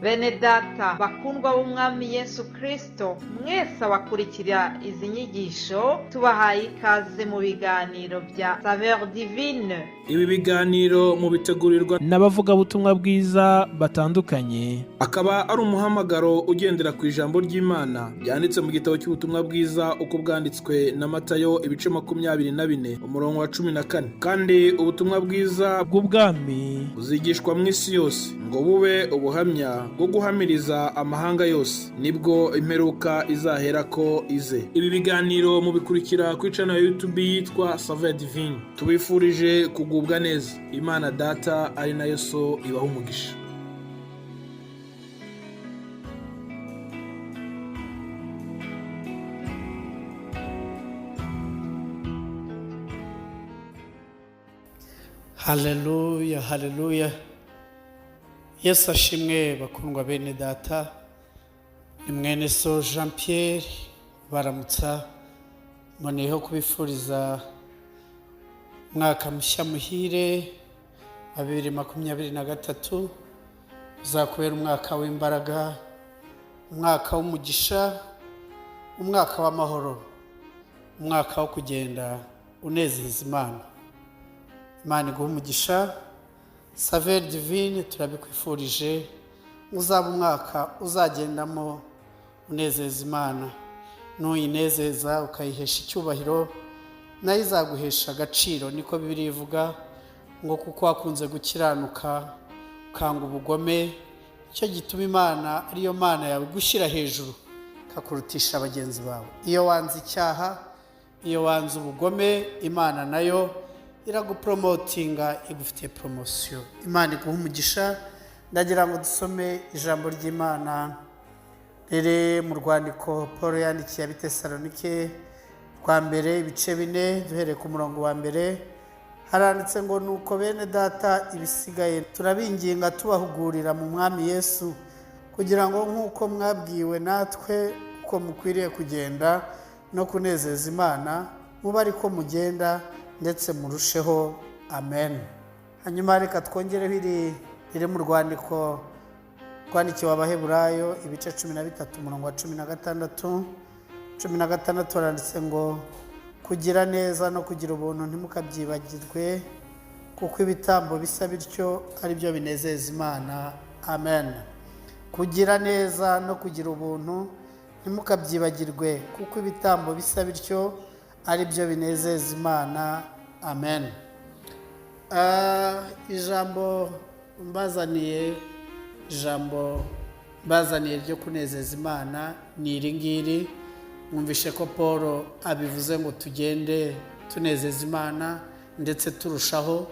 Bene data bakundwa b'Umwami Yesu Kristo, mwese abakurikira izi nyigisho, tubahaye ikaze mu biganiro bya Saveur Divine. Ibi biganiro mubitegurirwa n'abavugabutumwa bwiza batandukanye. Akaba ari umuhamagaro ugendera ku ijambo ry'Imana ryanditse mu gitabo cy'ubutumwa bwiza uko bwanditswe na Matayo, ibice 24, umurongo wa 14. Kandi ubutumwa bwiza bw'ubwami buzigishwa mu isi yose ngo bube ubuhamya bwo guhamiriza amahanga yose, nibwo imperuka izaherako ize. Ibi biganiro mubikurikira kuri channel ya YouTube yitwa Saveur Divine. Tubifurije kugubwa neza. Imana Data ari nayo So ibaha umugisha. Haleluya, haleluya! Yesu ashimwe. Bakundwa bene data, ni mwene so Jean Pierre baramutsa. Mboneyeho kubifuriza umwaka mushya muhire wa 2023. Uzakubera umwaka w'imbaraga, umwaka w'umugisha, umwaka w'amahoro, umwaka wo kugenda unezeza Imana. Imana iguha umugisha. Saveur Divine turabikwifurije, uzaba umwaka uzagendamo unezeza Imana. Nuyinezeza ukayihesha icyubahiro, nayo izaguhesha agaciro. Niko Bibiliya ivuga ngo: "Kuko wakunze gukiranuka ukanga ubugome, nicyo gituma Imana ariyo Mana yawe gushyira hejuru ikakurutisha bagenzi bawe." Iyo wanze icyaha, iyo wanze ubugome, Imana nayo iragupromotinga, igufitiye poromosiyo. Imana iguha umugisha. Ndagira ngo dusome ijambo ry'Imana riri mu rwandiko Paul yandikiye Abitesalonike rwa mbere, ibice 4, duhereye ku murongo wa mbere. Haranditse ngo: "Nuko bene data, ibisigaye turabinginga tubahugurira mu Mwami Yesu, kugira ngo nk'uko mwabwiwe natwe uko mukwiriye kugenda no kunezeza Imana, mube ariko mugenda ndetse murusheho. Amen." Hanyuma reka twongereho iri riri mu rwandiko rwandikiwe Abaheburayo, ibice 13, umurongo wa 16. 16 haranditse ngo: "Kugira neza no kugira ubuntu ntimukabyibagirwe, kuko ibitambo bisa bityo ari byo binezeza Imana. Amen." Kugira neza no kugira ubuntu ntimukabyibagirwe, kuko ibitambo bisa bityo ari byo binezeza Imana. Amen. Ijambo mbazaniye ryo kunezeza Imana ni iri ngiri. Mwumvishe ko Paul abivuze ngo tugende tunezeza Imana ndetse turushaho.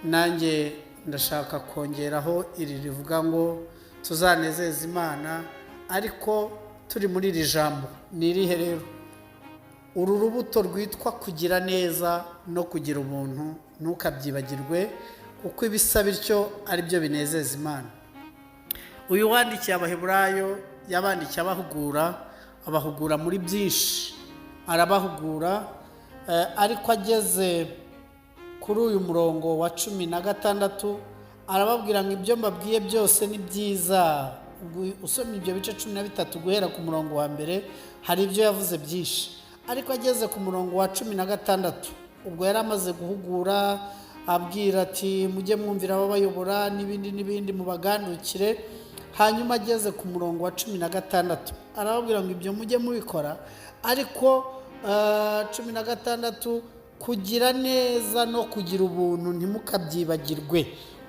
Nanjye ndashaka kongeraho iri rivuga ngo tuzanezeze Imana ariko turi muri iri jambo. Ni irihe rero? Uru rubuto rwitwa kugira neza no kugira ubuntu ntukabyibagirwe, kuko ibisa bityo ari byo binezeza Imana. Uyu wandikiye Abaheburayo yabandikiye abahugura, abahugura muri byinshi, arabahugura, ariko ageze kuri uyu murongo wa 16 arababwira ngo: "Ibyo mbabwiye byose ni byiza." Usomye ibyo bice 13 guhera ku murongo wa mbere, hari ibyo yavuze byinshi, ariko ageze ku murongo wa 16, ubwo yari amaze guhugura, abwira ati: "Mujye mwumvira ababayobora n'ibindi n'ibindi, mubagandukire." Hanyuma ageze ku murongo wa 16 arababwira ngo: "Ibyo mujye mubikora, ariko 16, kugira neza no kugira ubuntu ntimukabyibagirwe,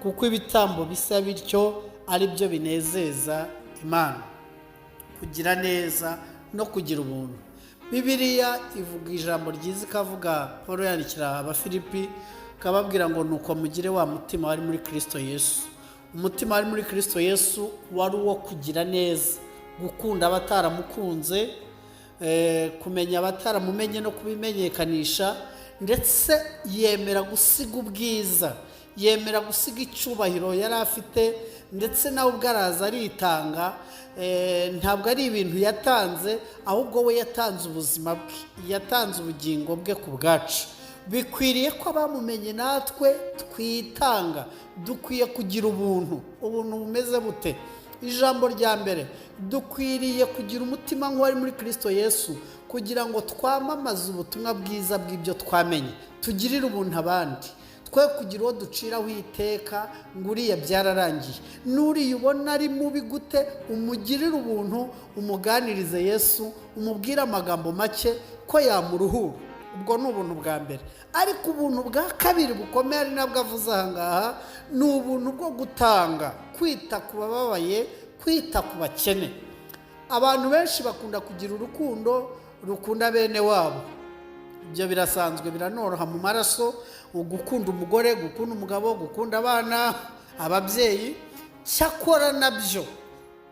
kuko ibitambo bisa bityo ari byo binezeza Imana." Kugira neza no kugira ubuntu. Bibiliya ivuga ijambo ryiza, ikavuga, Paul yandikira Abafilipi akababwira ngo: "Nuko mugire wa mutima wari muri Kirisito Yesu." Umutima wari muri Kirisito Yesu wari uwo kugira neza, gukunda abataramukunze, kumenya abataramumenye no kubimenyekanisha, ndetse yemera gusiga ubwiza, yemera gusiga icyubahiro yari afite, ndetse nawe ubwo araza aritanga. Ntabwo ari ibintu yatanze, ahubwo we yatanze ubuzima bwe, yatanze ubugingo bwe ku bwacu. Bikwiriye ko abamumenye natwe twitanga. Dukwiye kugira ubuntu. Ubuntu bumeze bute? Ijambo rya mbere, dukwiriye kugira umutima nk'uwari muri Kirisito Yesu kugira ngo twamamaze ubutumwa bwiza bw'ibyo twamenye, tugirire ubuntu abandi, twe kugira uwo duciraho iteka ngo uriya byararangiye. N'uriya ubona ari mubi gute, umugirire ubuntu, umuganirize Yesu, umubwire amagambo make ko yamuruhura. Ubwo ni ubuntu bwa mbere. Ariko ubuntu bwa kabiri bukomeye, ari nabwo avuze aha ngaha, ni ubuntu bwo gutanga, kwita ku bababaye, kwita ku bakene. Abantu benshi bakunda kugira urukundo rukunda bene wabo. Ibyo birasanzwe, biranoroha mu maraso, gukunda umugore, gukunda umugabo, gukunda abana, ababyeyi. Cyakora nabyo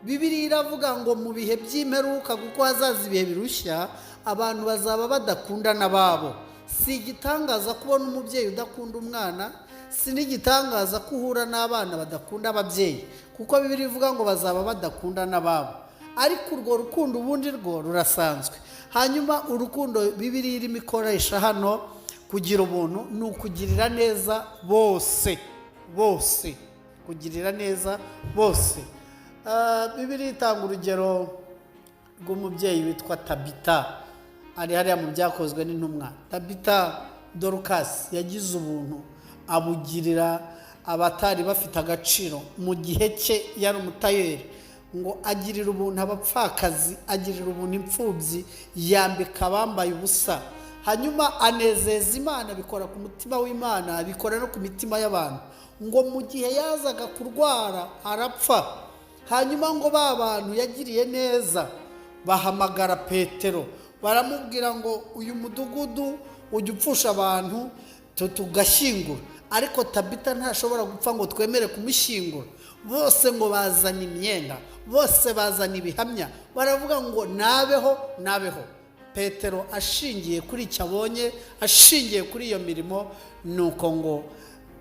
Bibiliya iravuga ngo mu bihe by'imperuka, kuko hazaza ibihe birushya, abantu bazaba badakundana babo. Si igitangaza kubona umubyeyi udakunda umwana, si n'igitangaza ko uhura n'abana badakunda ababyeyi, kuko Bibiliya ivuga ngo bazaba badakundana babo. Ariko urwo rukundo ubundi rwo rurasanzwe. Hanyuma urukundo Bibiliya irimo ikoresha hano, kugira ubuntu, ni ukugirira neza bose, bose, kugirira neza bose. Bibiliya itanga urugero rw'umubyeyi witwa Tabita, ari hariya mu Byakozwe n'Intumwa. Tabita Dorukasi yagize ubuntu, abugirira abatari bafite agaciro mu gihe cye. Yari umutayeri, ngo agirira ubuntu abapfakazi, agirira ubuntu imfubyi, yambika abambaye ubusa, hanyuma anezeza Imana, bikora ku mutima w'Imana, bikora no ku mitima y'abantu. Ngo mu gihe yazaga kurwara arapfa, hanyuma ngo ba bantu yagiriye neza bahamagara Petero, baramubwira ngo uyu mudugudu ujya upfusha abantu tugashyingura, ariko Tabita ntashobora gupfa ngo twemere kumushyingura. Bose ngo bazana imyenda, bose bazana ibihamya, baravuga ngo nabeho, nabeho. Petero ashingiye kuri icyo abonye, ashingiye kuri iyo mirimo, ni uko ngo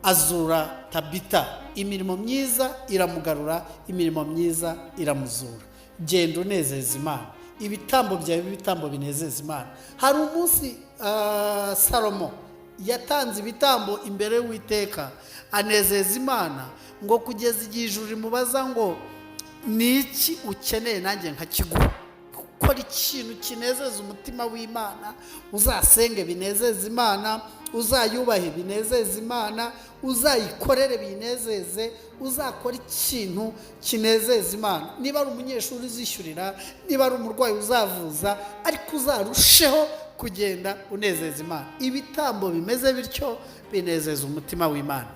azura Tabita. Imirimo myiza iramugarura, imirimo myiza iramuzura. Genda unezeza Imana, ibitambo byawe bibe ibitambo binezeza Imana. Hari umunsi Salomo yatanze ibitambo imbere y'Uwiteka, anezeza Imana, ngo kugeza igihe ijuru rimubaza ngo ni iki ukeneye nanjye nkakiguha. Gukora ikintu kinezeza umutima w'Imana, uzasenge binezeze Imana, uzayubahe binezeze Imana, uzayikorere binezeze, uzakora ikintu kinezeza Imana. Niba ari umunyeshuri uzishyurira, niba ari umurwayi uzavuza, ariko uzarusheho kugenda unezeza Imana. Ibitambo bimeze bityo binezeza umutima w'Imana.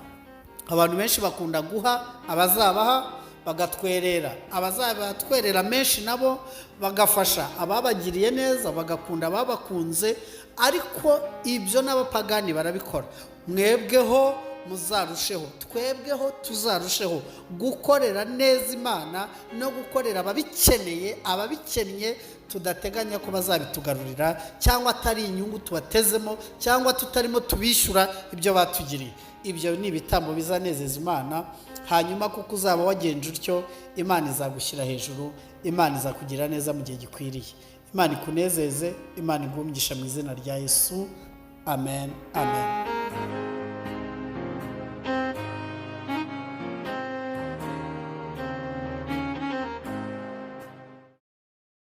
Abantu benshi bakunda guha abazabaha, bagatwerera abazabatwerera menshi, nabo bagafasha ababagiriye neza, bagakunda ababakunze, ariko ibyo n'abapagani barabikora. Mwebweho muzarusheho, twebweho tuzarusheho gukorera neza Imana no gukorera ababikeneye, ababikennye, tudateganya ko bazabitugarurira, cyangwa atari inyungu tubatezemo, cyangwa tutarimo tubishyura ibyo batugiriye. Ibyo ni ibitambo bizanezeza Imana. Hanyuma kuko uzaba wagenje utyo, Imana izagushyira hejuru, Imana izakugira neza mu gihe gikwiriye. Imana ikunezeze, Imana iguhe umugisha mu izina rya Yesu. Amen, amen.